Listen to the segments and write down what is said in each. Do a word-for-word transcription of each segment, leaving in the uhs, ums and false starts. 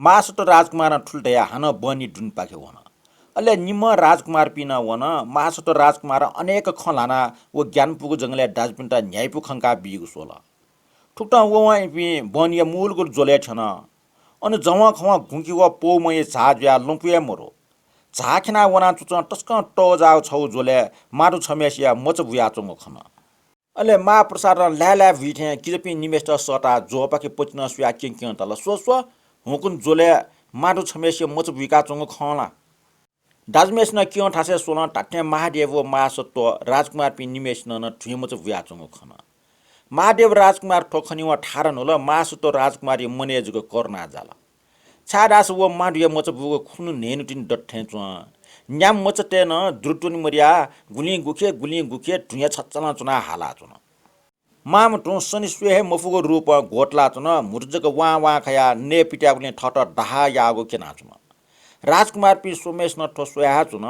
महासत्व राजकुमारं थुलि धयाः हानं बहनी दुनेपाखे वन। अले निम्ह राजकुमारपिं नं वन। महासत्व राजकुमारं अनेक खँ ल्हानाः व ग्यानापुगु जंगलय् दाजुपिन्त न्ह्याइपु खंका बीगु स्वल। थुकथं ववं इपिं बहनीया मूलगु ज्वलय् थ्यन। अन जवंखवं गुँकि व पौमंया झाः जुयाः लँपु हे मरु। झाः खिनाः वनाः चुचं तसकं तःजाःगु छगू ज्वलय् माधु छम्हय्सिया मचा बुयाच्वंगु खन। अले महाप्रसादं ल्हाय् ल्हाय् बुइ थें किजापिं निम्हय्सित सःताः ज्वःपाखे पतिनं स्वयाः क्यं क्यं धाल, स्व स्व, हुँकुन ज्वलय् माधु छम्हय्सिया मचा बुइकाच्वंगु खं ला? दाजुम्हय्सिनं क्यं थासय् स्वलं धात्थें महादेव व महासत्व राजकुमारपिं निम्हय्सिनं नं धुँया मचा बुयाच्वंगु खन। महादेव राजकुमार थ्व खनेवं थारा न्हुल, महासत्व राजकुमारया मनय् जक करुणा जाल। छाय्धाःसा व माधुया मचा बुगु खुन्हु न्हय्न्हु तिनि दत थें च्वं। न्याम्ह मचातय् नं दुरु त्वने मदयाः गुलिं गुखे गुलिं गुखे धुँया छचालं च्वनाः हालाच्वन। मांम्ह धुं सनि स्वये हे मफुगु रूपं ग्वतुलाच्वन। म्हुतु जक वां वां खयाः नये पित्याःगुलिं थःत दाहाः याःगु क्यनाच्वन। राजकुमारपिं स्वम्हय्सिनं थ्व स्वयाच्वन।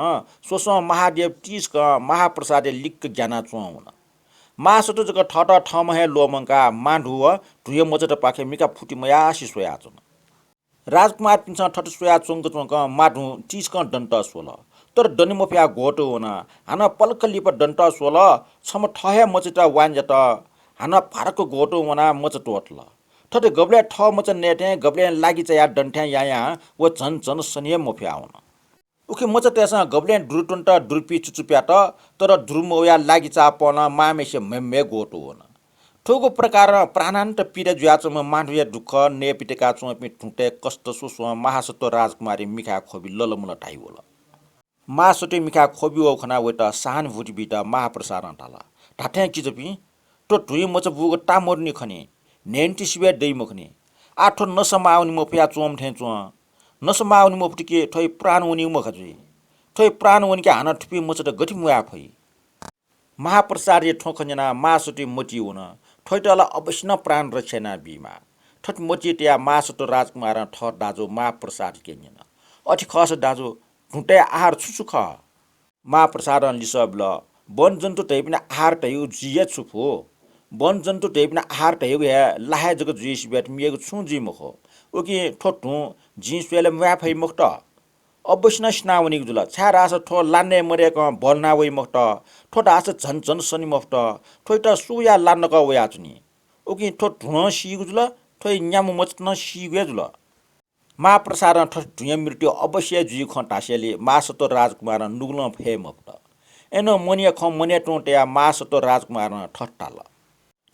स्वस्वं महादेव तिसकं महाप्रसादय् लिक्क ग्यानाच्वं वन। महासत्व जक थःत थःम्हं हे ल्वःमंकाः माधु व धुँया मचातपाखे मिखा फुति मयासें स्वयाच्वन। राजकुमारपिन्सं थथे स्वयाच्वंक च्वंक माधुं तिसकं दनेत स्वल, तर दने मफयाः ग्वतुं वन। हानं पलख लिपा दनेत स्वल, छम्ह थः हे मचायात वान्ज्यात। हानं भाराक्क ग्वतुं वनाः मचा त्वःतल। थथे गबलय् थः मचा नये थें, गबलय् लागि चायाः दने थें यायां व झन झन सने हे मफयाः वन। उखे मचातय्सं गबलय् दुरु त्वनेत दुरुपिं चुचुप्यात, तर दुरु मवयाः लागि चाःपलं मांम्हय्सिया म्हय् म्हय् ग्वतुं वन। थुगु प्रकारं प्राणान्त पीडा जुयाच्वंम्ह माधुया दुःख नये पित्याकाच्वंपिं धुंतय् कष्ट स्वस्वं महासत्व राजकुमारया मिखाय् ख्वबि ललमल धाइ वल। महासत्वया मिखाय् ख्वबि वःगु खनाः वयात सहानुभूति बीत महाप्रसादं धाल, धात्थें किजापिं, थ्व धुँया मचा बूगु ताः मदुनि खनी, न्हय्न्हु ति सिबय् दइ मखुनि। आः थ्व नसा माः वने मफया च्वंम्ह थें च्वं। नसा माः वने मफुत कि थ्वया प्राण वनीगु मखा जुइ। थ्वया प्राण वनीके हानं थुपिं मचात गथे म्वाये फइ? महाप्रसादया थ्व खँ न्यनाः महासत्वया मतिइ वन, थ्वयात ला अवश्य नं प्राण रक्षा यानाबीमाः। थथे मतिइ तयाः महासत्व राजकुमारं थः दाजु महाप्रसादयाके न्यन, अथे खःसा दाजु, धुंतय् आहार छु छु खः? महाप्रसादं लिसः बिल, वन जन्तु धइपिनि आहार धइगु जुइ हे छु फु? वन जन्तु धइपिनि आहार धइगु हे ला हे जक जुइ सिबय् मेगु छुं जुइ मखु। उकिं थ्व धुं जिं स्वयेलय् म्वाये फइ मखुत। अवश्य नं सिनावनीगु जुल, छाय्धाःसा थ्व ला नये मदय्कं भ्वलुना वइ मखुत। थ्व धाःसा झन झन सने मफुत। थ्वयात सुयाः ला नकः वयाच्वनी। उकिं थ्व धुं नं सीगु जुल, थ्वया न्याम्ह मचात नं सीगु हे जुल। महाप्रसादं थथे धुंया मृत्यु अवश्य हे जुइगु खँ धासेंलि महासत्व राजकुमारं नुगलं फये मफुत। अय्नं मनया खँ मनय् तुं तयाः महासत्व राजकुमारं थथे धाल,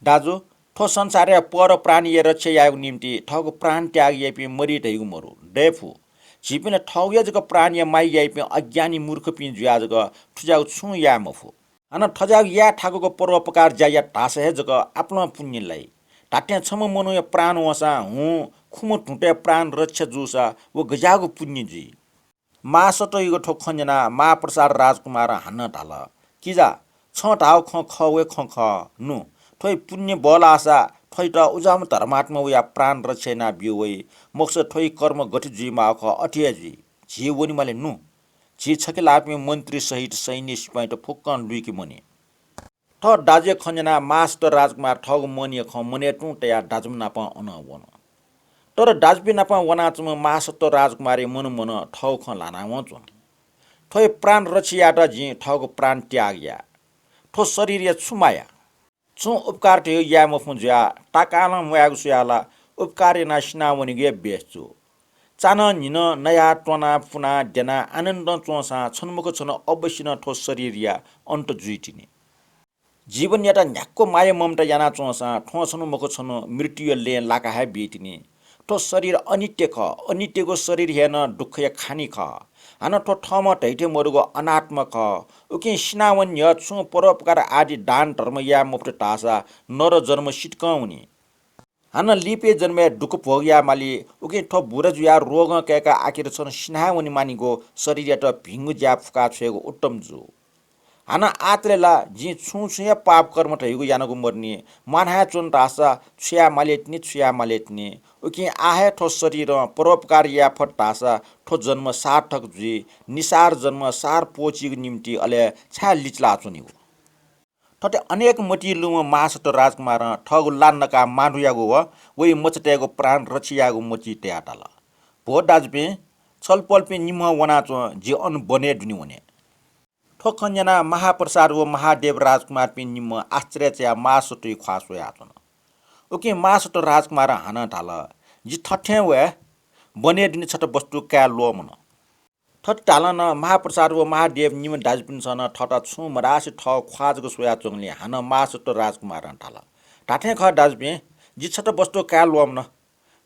दाजु, थ्व संसारय् पर प्राणीया रक्षा यायेगु निंतिं थःगु प्राण त्याग याइपिं मरि धइगु मदु, दये फु। झीपिं ला थःगु हे जक प्राणया माया याइपिं अज्ञानी मूर्खपिं जुयाः जक थुज्याःगु छुं याये मफु। हानं थज्याःगु याये थाकूगु परोपकार ज्या यात धाःसा हे जक आपालं पुण्य लाइ। धात्थें छम्ह मनूया प्राण वंसां हुं खुम्ह धुंतय् प्राण रक्षा जूसा व गज्याःगु पुण्य जुइ? महासत्वयागु थ्व खँ न्यनाः महाप्रसाद राजकुमारं हानं धाल, किजा, छं धाःगु खँ खः व हे खँ खः। नु, थ्वया पुण्य बल्लाःसा थ्वयात उज्याःम्ह धर्मात्मा वयाः प्राण रक्षा यानाब्यू वइ। मखुसा थ्वया कर्म गथे जुइमाःगु खः अथे हे जुइ। झी वनेमाली नु। झी छखे लाःपिं मन्त्री सहित सैन्य सिपाइँत फुक्कं लुइके मनि। थः दाजुया खँ न्यनाः महासत्व राजकुमार थःगु मनया खँ मनय् तुं तयाः दाजुम्ह नाप अनं वन। तर दाजुपिं नाप वनाच्वंम्ह महासत्व राजकुमारया मनं मनं थःगु खँ ल्हानावं च्वन। थ्वया प्राण रक्षा यायेत जिं थःगु प्राण त्याग याये। थ्व शरीरया छु माया? छुं उपकार धयागु याये मफुं जुयाः ताःकालं म्वायेगु स्वयाः ला उपकार यानाः सिनावनीगु हे बेस जू। चान्हं न्हिनं नयाः त्वनाः पुनाः द्यनाः आनन्दं च्वंसां छन्हु मखु छन्हु अवश्य नं थ्व शरीरया अन्त जुइतिनि। जीवनयात न्ह्याक्व माया ममता यानाच्वंसां थ्वं छन्हु मखु छन्हु मृत्युया लँय् लाका हे बीतिनि। थ्व शरीर अनित्य खः। अनित्यगु शरीर हे नं दुःखया खानि खः। हानं थ्व थःम्हं धइथें मदुगु अनात्मा खः। उकिं सिनावने न्ह्यः छुं परोपकार आदि दान धर्म याये मफुत धाःसा नर जन्म सितकं वनी। हानं लिपा जन्मय् दुःख भोग यायेमाली। उकिं थ्व बुरा जुयाः रोगं कय्काः आखिर छन्हु सिना हे वनेमानिगु शरीरयात भिंगु ज्याय् फुकाछ्वयेगु उत्तम जू। हानं आःतले ला जिं छुं छुं हे पाप कर्म धइगु यानागु मदुनि, म्वाना हे च्वन धाःसा छु यायेमाली तिनि, छु यायेमाली तिनि। उकिं आः हे थ्व शरीरं परोपकार याये फत धाःसा थ्व जन्म सार्थक जुइ। निसार जन्म सार प्वःचीगु निंतिं अले छाय् लिचिलाच्वनेगु? थथे अनेक मतिइ लूम्ह महासत्व राजकुमारं थःगु ला नकाः माधुयागु व वइ मचातय्गु प्राण रक्षा यायेगु मतिइ तयाः धाल। भो दाजुपिं, छलपोलपिं निम्हं वनाच्वँ, जि अन वनय् दुने वने। थ्व खँ न्यनाः महाप्रसाद व महादेव राजकुमारपिं निम्हं आश्चर्य चायाः महासत्वया ख्वाः स्वयाच्वन। उकिं महासत्व राजकुमारं हानं धाल, जि थथें वये, वनय् दुने छता वस्तु काये ल्वःमन। थथे धालं नं महाप्रसाद व महादेव निम्ह दाजुपिन्सं नं थःत छुं मधासे थः ख्वाः जक स्वयाच्वंगुलिं हानं महासत्व राजकुमारं धाल, धात्थें खः दाजुपिं, जि छता वस्तु काये ल्वःमन।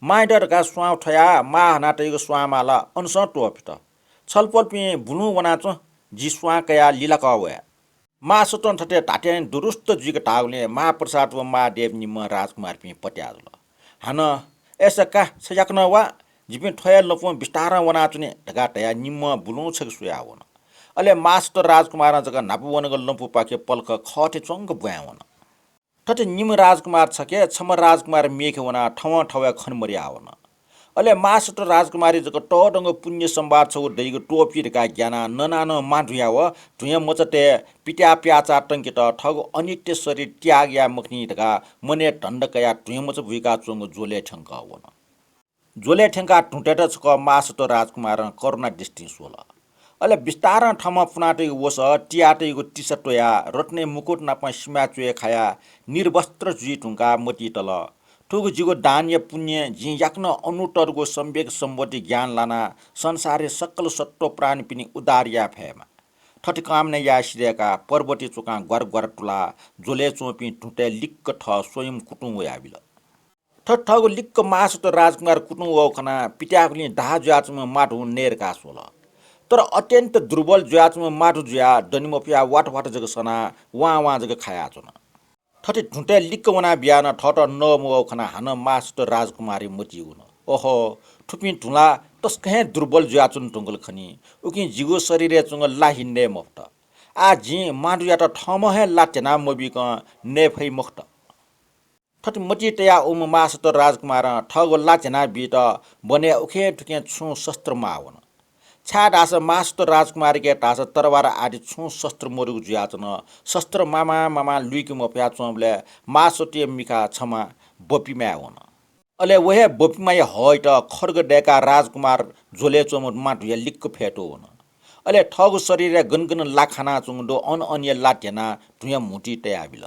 मांयात धकाः स्वां थ्वयाः मां हनातइगु स्वांमाला अनसं त्वःफित। छलपोलपिं बुलुं वनाच्वँ, जि स्वां कयाः लिलाकः वये। महासत्वं थथे धात्थें दुरुस्त जुइक धाःगुलिं महाप्रसाद व महादेव निम्ह राजकुमारपिं पत्याः जुल। हानं, अय्सा का, छ याकनं वा, जिपिं थ्व हे लँपुं बिस्तारं वनाच्वने धकाः धयाः निम्हं बुलुं छखे स्वयाः वन। अले महासत्व राजकुमारं जक न्हापा वनागु लँपुपाखे पलख खःथें च्वंक ब्वाँय् वन। थथे निम्ह राजकुमार छखे, छम्ह राजकुमार मेखे वनाः थवंथवय् खने मदयाः वन। अले महासत्व राजकुमारया जक तःधंगु पुण्य सम्वाद छगू दइगु त्वःफी धकाः ग्यानाः ननानं मां धुँया व धुँया मचातय् पित्याः प्याःचाः तंकेत थःगु अनित्य शरीर त्याग याये मखनी धकाः मनय् धन्दा कयाः धुँया मचा बुइकाच्वंगु ज्वलय् थ्यंकः वन। ज्वलय् थ्यंकाः धुँ तयेत छकः महासत्व राजकुमारं करुणा दृष्टिं स्वल। अले बिस्तारं थःम्हं पुनातइगु वसः तियातइगु तिसा त्वयाः रत्नया मुकुट नाप सिमाय् च्वय् खायाः निर्वस्त्र जुइ धुंकाः मतिइ तल। थुगु जिगु दानया पुण्यं जिं याकनं अनुत्तरगु सम्यक सम्बोधि ज्ञान लानाः संसारया सकल सत्त्व प्राणीपिनि उद्धार याये फयेमा। थथे कामना याये सिधय्काः पर्वतय् च्वकां ग्वार ग्वार तुलाः ज्वलय् च्वंपिं धुँतय् लिक्क थः स्वयं कुतुं वयाबिल। थथे थःगु लिक्क महासत्व राजकुमार कुतुं वःगु खनाः पित्याःगुलिं दाह जुयाच्वंम्ह माधुं नये धकाः स्वल। तर अत्यन्त दुर्बल जुयाच्वंम्ह माधु जुयाः दने मफयाः वात वात जक सनाः वां वां जक खायाच्वन। थथे धुँतय् लिक्क वनाबियाः नं थःत नः मवःगु खनाः हानं महासत्व राजकुमारया मतिइ वन। ओहो, थुपिं धुँ ला तसकं हे दुर्बल जुयाच्वने धुंकल खनी। उकिं जिगु शरीरय् च्वंगु ला हि नये मफुत। आः जिं माधुयात थःम्हं हे ला ध्यना मबीकं नये फइ मखुत। थथे मतिइ तयाः वःम्ह महासत्व राजकुमारं थःगु ला ध्यना बीत वनय् उखें थुखें छुं शस्त्र माः वन। छाय्धाःसा महासत्व राजकुमारके धाःसा तरवार आदि छुं शस्त्र मदुगु जुयाच्वन। शस्त्र मामां मामां लुइके मफयाच्वंबलय् महासत्वया मिखा छम्ह बपिमाय् वन। अले व हे बपिमाया हःइत खड्ग दय्काः राजकुमार ज्वलय् च्वंम्ह माधुया लिक्क फ्यतुं वन। अले थःगु शरीरय् गन गन ला खानाच्वंगु दु अन अनया ला ध्यनाः धुँया म्हुतुइ तयाबिल।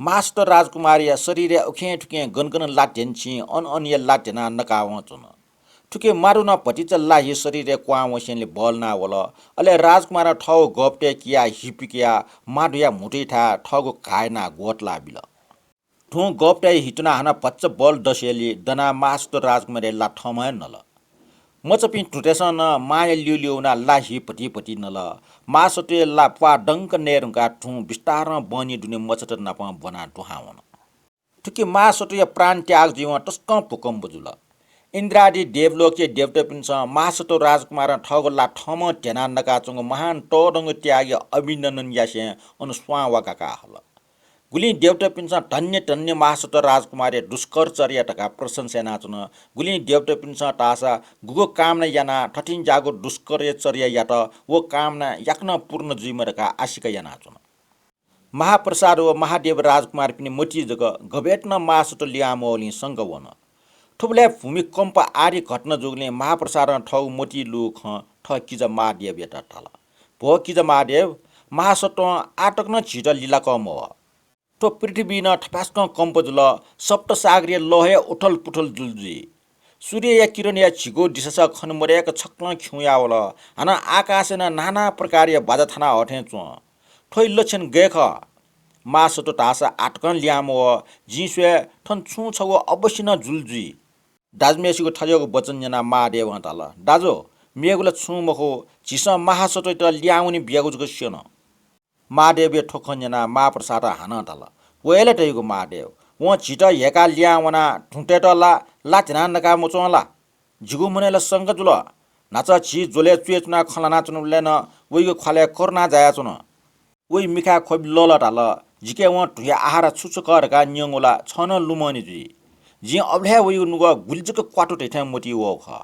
महासत्व राजकुमारया शरीरय् उखें थुखें गन गन ला ध्यंछिं अन अनया ला ध्यनाः नकावं च्वन। थुखे माधुं नं भतिचा ला हि शरीरय् क्वहां वंसेंलि बल्लाना वल। अले राजकुमारं थःगु गःपतय् कियाः हि पिकयाः माधुया म्हुतुइथाय् थःगु घाः यानाः ग्वतलाबिल। धुं गःपतय् हि तुनाः हानं भचा बल दसेंलि दनाः महासत्व राजकुमारया ला थःम्हं हे नल। मचापिं धुँतय्सं नं मांया ल्यूल्यू वनाः ला हि भतिभति नल। महासत्वया ला प्वाः दंक नये धुंकाः धुं बिस्तारं बहनी दुने मचात नाप ब्वनाः दुहां वन। थुखे महासत्वया प्राण त्याग जुइवं तसकं भूकम्प जुल। इन्द्रादि देवलोकया देवतापिन्सं महासत्व राजकुमारं थःगु ला थःम्हं ध्यनाः नकाच्वंगु महान तःधंगु त्यागया अभिनन्दन यासें अन स्वां वा गाकाः हल। गुलिं देवतापिन्सं धन्य धन्य महासत्व राजकुमारया दुष्कर चर्या धकाः प्रशंसा यानाच्वन। गुलिं देवतापिन्सं धाःसा गुगु कामना यानाः थथिंज्याःगु दुष्करया चर्या यात, व कामना याकनं पूर्ण जुइमा धकाः आशिका यानाच्वन। महाप्रसाद व महादेव राजकुमारपिनि मतिइ जक गबय्त नं महासत्व लिहां मवःगुलिं शंका वन। थुबलय् भूमिकम्प आदि घटना जूगुलिं महाप्रसादं थःगु मतिइ लूगु खँ थः किजा महादेवयात धाल। भो किजा महादेव, महासत्वं आः तक नं झीत लिलाकः मवः। थ्व पृथ्वीइ नं थपाय्सकं कम्प जुल, सप्तसागरया लः हे उथलपुथल जुल जुइ। सूर्यया किरणया झिगू दिसासः खने मदय्क छक्लं खिउँया वल। हानं आकाशय् नं नाना प्रकारया बाजा थाना हःथें च्वं। थ्वया लक्षण गय् खः? महासत्व धाःसा आः तकं लिहां मवः, जिं स्वये थन छुं छगू अवश्य नं जुल जुइ। दाजुम्हय्सिगु थज्याःगु वचन न्यनाः महादेवं धाल, दाजु, मेगु ला छुं मखु, झीसं महासत्वयात लिहां वने बियागु जक स्यन। महादेवया थ्व खँ न्यनाः महाप्रसादं हानं धाल, व हे ला धइगु महादेव, वं झीत ह्यय्काः लिहां वनाः धुंतय्त ला, ला ध्यनाः नका मच्वं ला? जिगु मनय् ला शंका जुल। न्हाचः झी ज्वलय् च्वय् च्वनाः खँ ल्हानाच्वनाबलय् नं वइगु ख्वालय् करुणा जायाच्वन। वइ मिखाय् ख्वबि लःल्हाः धाल, जिके वं धुँया आहार छु छु खः धकाः न्यंगु ला छं नं लुमंनि जुइ। जिं अबलय् हे वइगु नुगः गुलि जक क्वातु धइथें मतिइ वःगु खः।